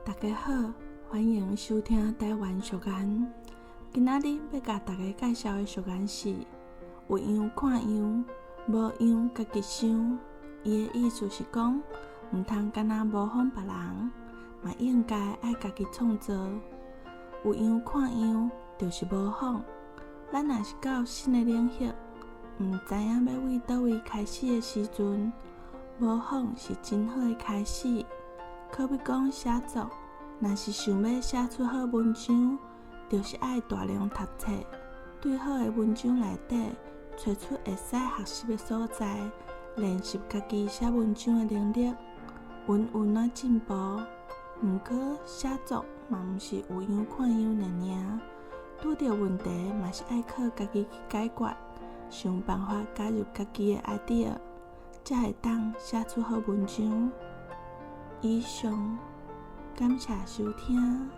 大家好，歡迎收聽台灣俗諺。今仔日欲共大家介紹的俗諺是：有樣看樣，無樣家己想。伊的意思是講，毋通干焦模仿別人，嘛應該愛家己創造。有樣看樣，就是模仿。咱若是到新的領域，毋知影欲對佗位開始的時陣，模仿是真好的開始。好比講寫作，若是想欲寫出好文章，就是愛大量讀冊，對好的文章內底揣出會使學習的所在，練習家己寫文章的能力，穩穩仔進步。毋過寫作嘛毋是有樣看樣爾爾，拄著問題嘛是愛靠家己去解決，想辦法加入家己的 idea，才會當寫出好文章。以上，感謝收聽。